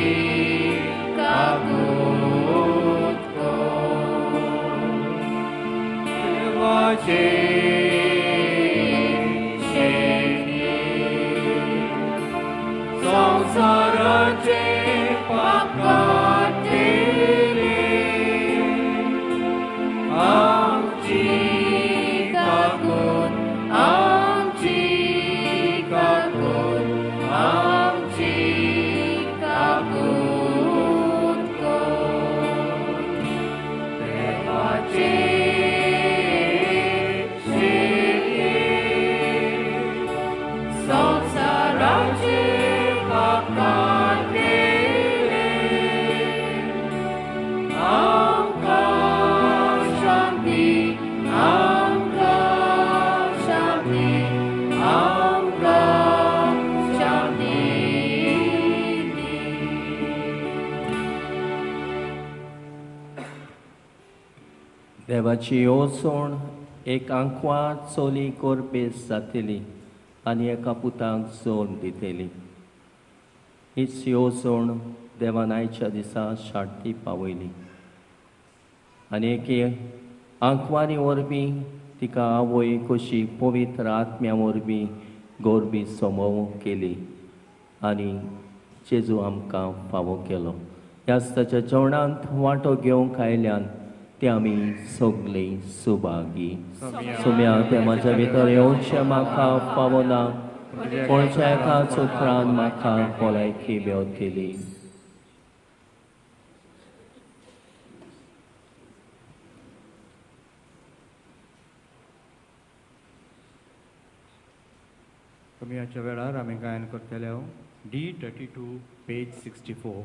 देवाची येवजण एक आंकवार चली कोरबेस जातली आनी एका पुताक जोड दितली. हीच येवजण देवान आयच्या दिसा शार्ती पावयली आनी एके आंकवारी वरवीं तिका आवय कशी पवित्र आत्म्या वरवीं गोरबी समोव केली आनी जेजू आमकां फावो केलो. ह्याच ताच्या जेवणांत वांटो घेवंक आयल्यान ते आमी सगळीं सुभागी. सुम्या ते म्हाज्या भितर येवचें म्हाका फावना, पूण एका सुत्रान म्हाका भलायकी मेवतली. कमियाच्या वेळार आमी गायन करतले D32 page 64.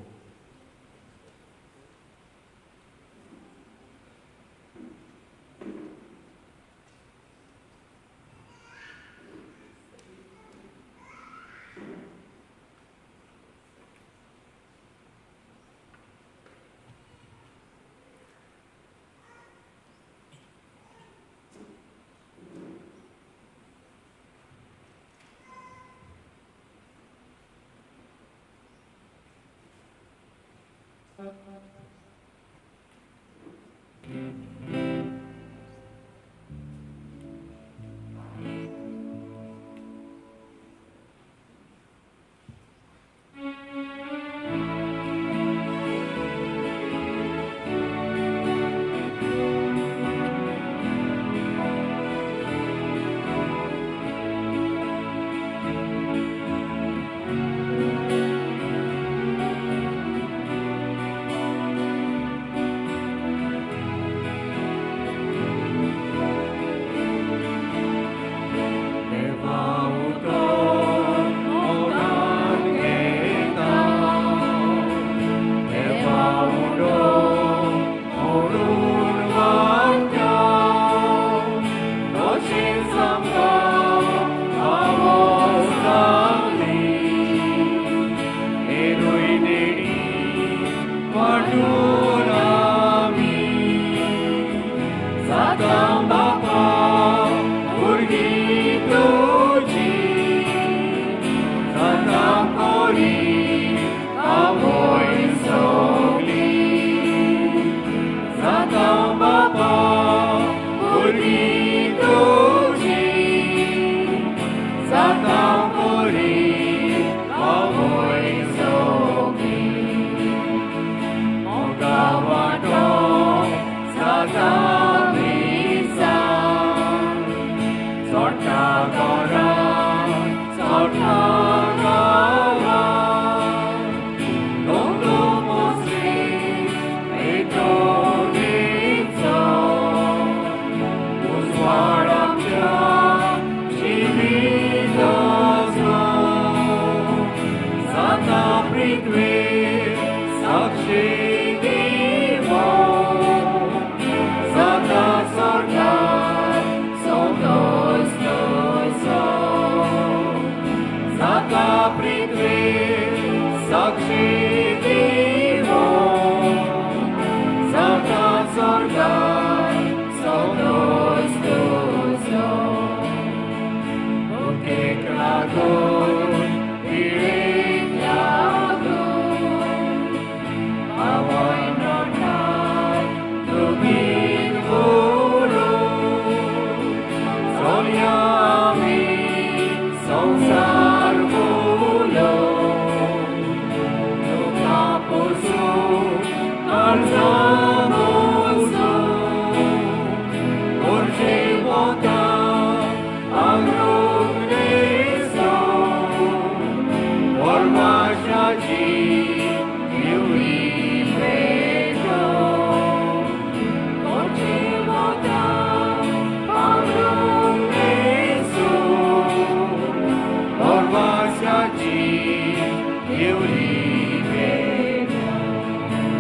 दिवली पेटोवन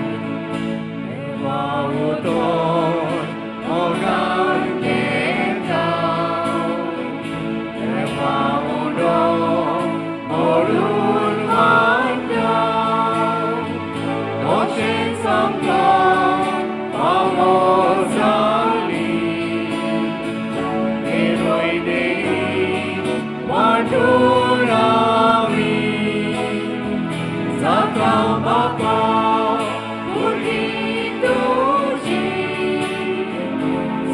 देवा उतर मोगान घेता देवा उडो मोडून वाडटा तशेंच आमकां फावो जाली निरोय देई वांटून आमी जाता बापा भुरगीं तुजी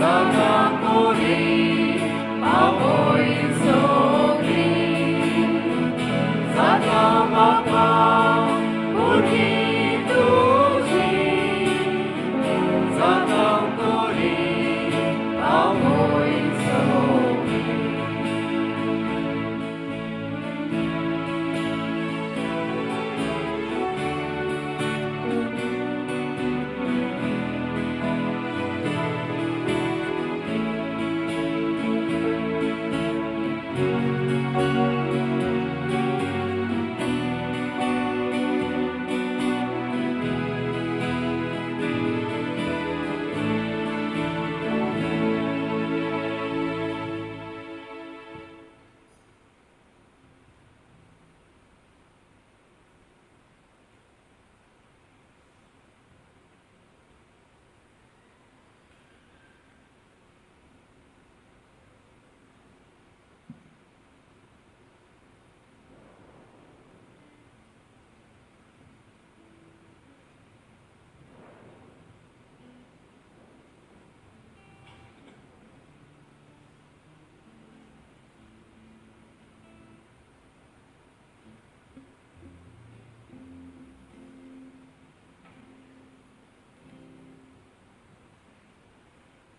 जाता कोरी आवय सगळी जाता बापा भुरगीं तुजी जाता कोरी आवय सगळी.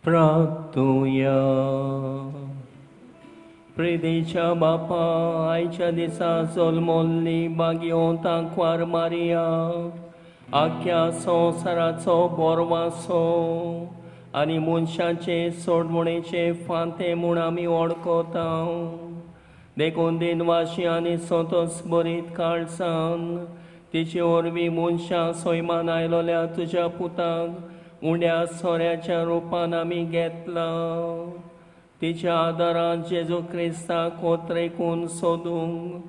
प्राप्तुया प्रेदेच्या बापा आयच्या दिसा जल्मल्ली बागयोंत आंकवार मारिया आख्या संवसाराचो बोरवासो आनी मनशाचे सोडवणेचे फांते म्हूण आमी वळखता. देखून दिनवाशी आनी संतोस बरीत काळसान तिचे वरवीं मनशां सैमान आयलोल्या तुज्या पुताक उण्या सोऱ्याच्या रुपान आमी घेतला. तिच्या आदारान जेजू क्रिस्ताक कोत्रेकून सोदूंक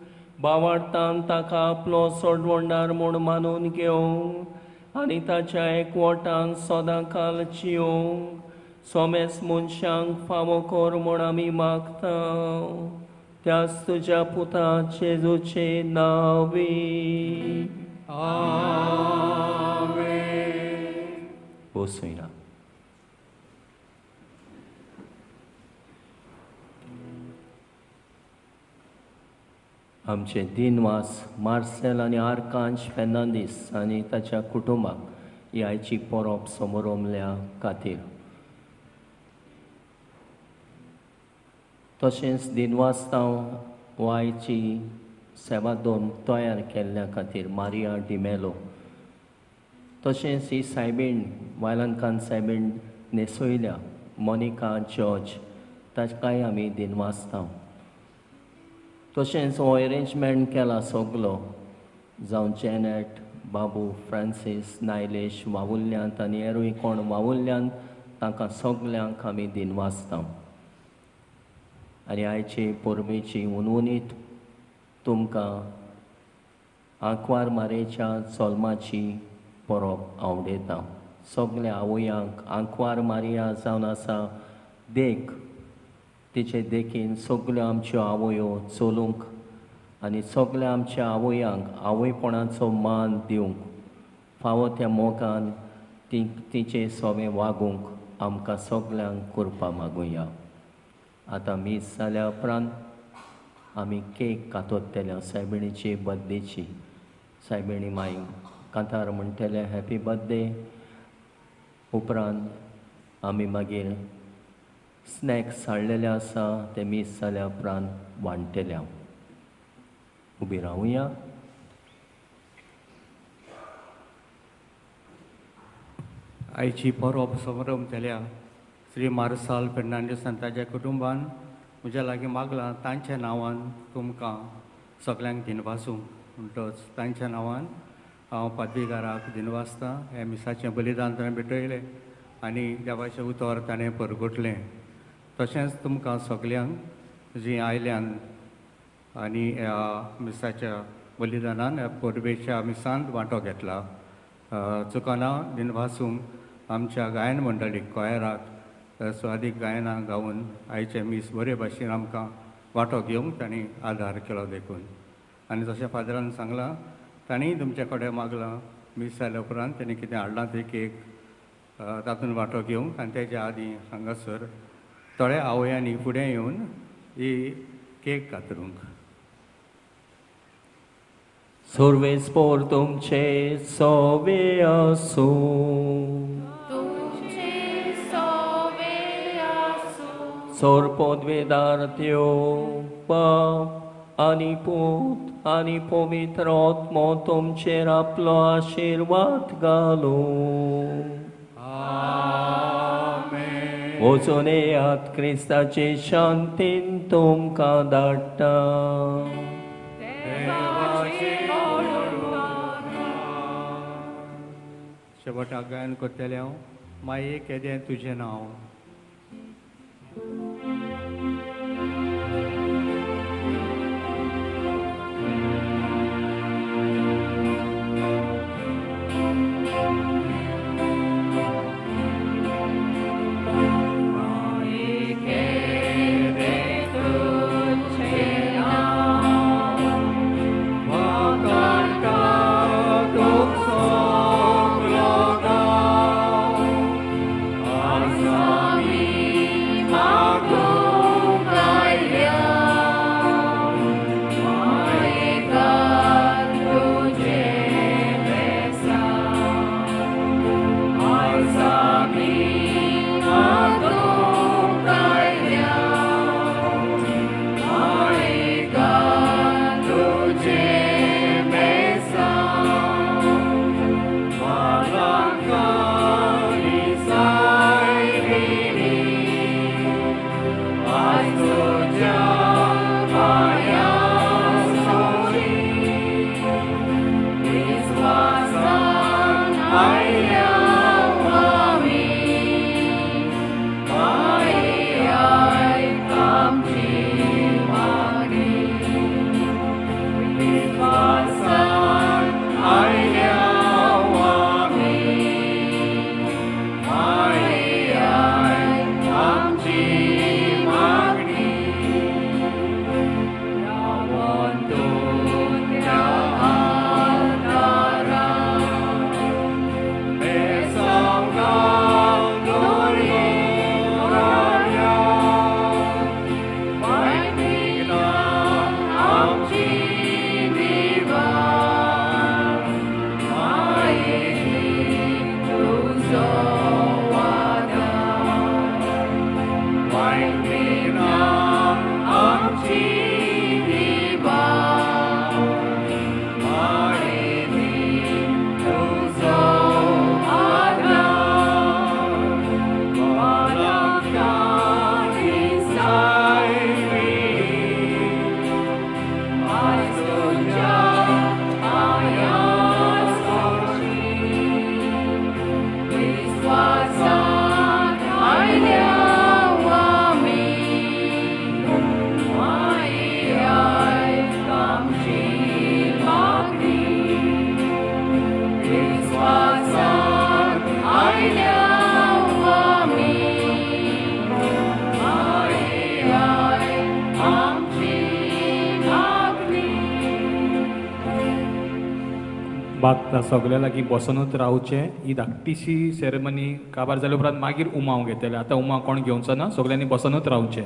बावाडतान ताका आपलो सोडवणदार म्हूण मानून घेवंक आनी ताच्या एकवटान सदांकाल जियोंक सोमेस मनशांक फावो कर म्हूण आमी मागता. त्याच तुज्या पुता जेजूचे नांवी आमेन. बसुया. आमचे दिनवास मार्सेल आनी आर्कांश फेर्नांदीस आनी ताच्या कुटुंबाक ही आयची परब समोरमल्या खातीर. तशेंच दिनवासतांव हो आयची सेवा दोन तयार केल्ल्या खातीर मारिया डिमेलो. तशेंच ही सायबीण वायलनकान सायबीण न्हेसयल्या मोनिका जॉर्ज ताकाय आमी दिनवासता. तशेंच हो एरेंजमेंट केला सगलो जावं जेनेट बाबू फ्रांसीस नायलेश वावुरल्यांत आनी हेरूय कोण वावुरल्यांत तांकां सगल्यांक आमी दिनवासता. आनी आयचे परबेची उनउनीत तुमकां आंकवार मारेच्या जल्माची परब आवडयता. सगल्या आवयांक आंकवार मारिया जावन आसा देख तिचे देखीन सगल्यो आमच्यो आवयो चलूंक आनी सगल्या आमच्या आवयांक आवयपणाचो मान दिवंक फावो त्या मोगान ती तिचे सोवे वागूंक आमकां सगल्यांक करपा मागुया. आतां मीस जाल्या उपरांत आमी केक कातरतले सायबिणीची बर्थडेची. सायबिणी माई कांतार म्हणटले हॅपी बर्थडे. उपरांत आमी मागीर स्नॅक्स हाडलेले आसा ते मीस जाल्या उपरांत वांट्टले. उबी रावुया. आयची परब समारंभ जाल्या श्री मार्साल फेर्नांडीस आनी ताच्या कुटुंबान म्हज्या लागीं मागलां तांच्या नांवान तुमकां सगल्यांक दिनवासूंक. म्हणटच तांच्या नांवान हांव पादवीगाराक दिनवासता. हें मिसाचें बलिदान ताणें भेटयलें आनी देवाचें उतर ताणें परगटलें. तशेंच तुमकां सगल्यांक जीं आयल्यान आनी ह्या मिसाच्या बलिदानान ह्या परबेच्या मिसांत वांटो घेतला. चुकना दिनवासूंक आमच्या गायन मंडळीक कॉयराक स्वादीक गायनां गावन आयचें मीस बरे भाशेन आमकां वांटो घेवंक तांणी आदार केलो देखून. आनी जशें फादरान सांगलां तांणी तुमचे कडेन मागलां मीस जाल्या उपरांत ताणें कितें हाडलां तें केक तातूंत वांटो घेवंक. आनी तेच्या आदीं हांगासर थोड्या आवयांनी फुडें येवन ही केक कातरूंक. सर्वेस्पोर तुमचे सोवे आसूं. तुमचे सोवे आसूं. सोरपोदवेदार त्यो बाप आनी पूत आनी पवित्र आत्मो तुमचेर आपलो आशिर्वाद घालूं. वचून येयात, क्रिस्ताचे शांतीन तुमकां धाडटा. शेवटाक गायन करतलें हांव माये केदें तुजें नांव. बागता सगळ्या लागीं बसोनूच रावचें. ही धाकटीशी सेरेमनी काबार जाल्या उपरांत मागीर उमाव घेतले. आतां उमाव कोण घेवचो ना, सगळ्यांनी बसोनूच रावचें.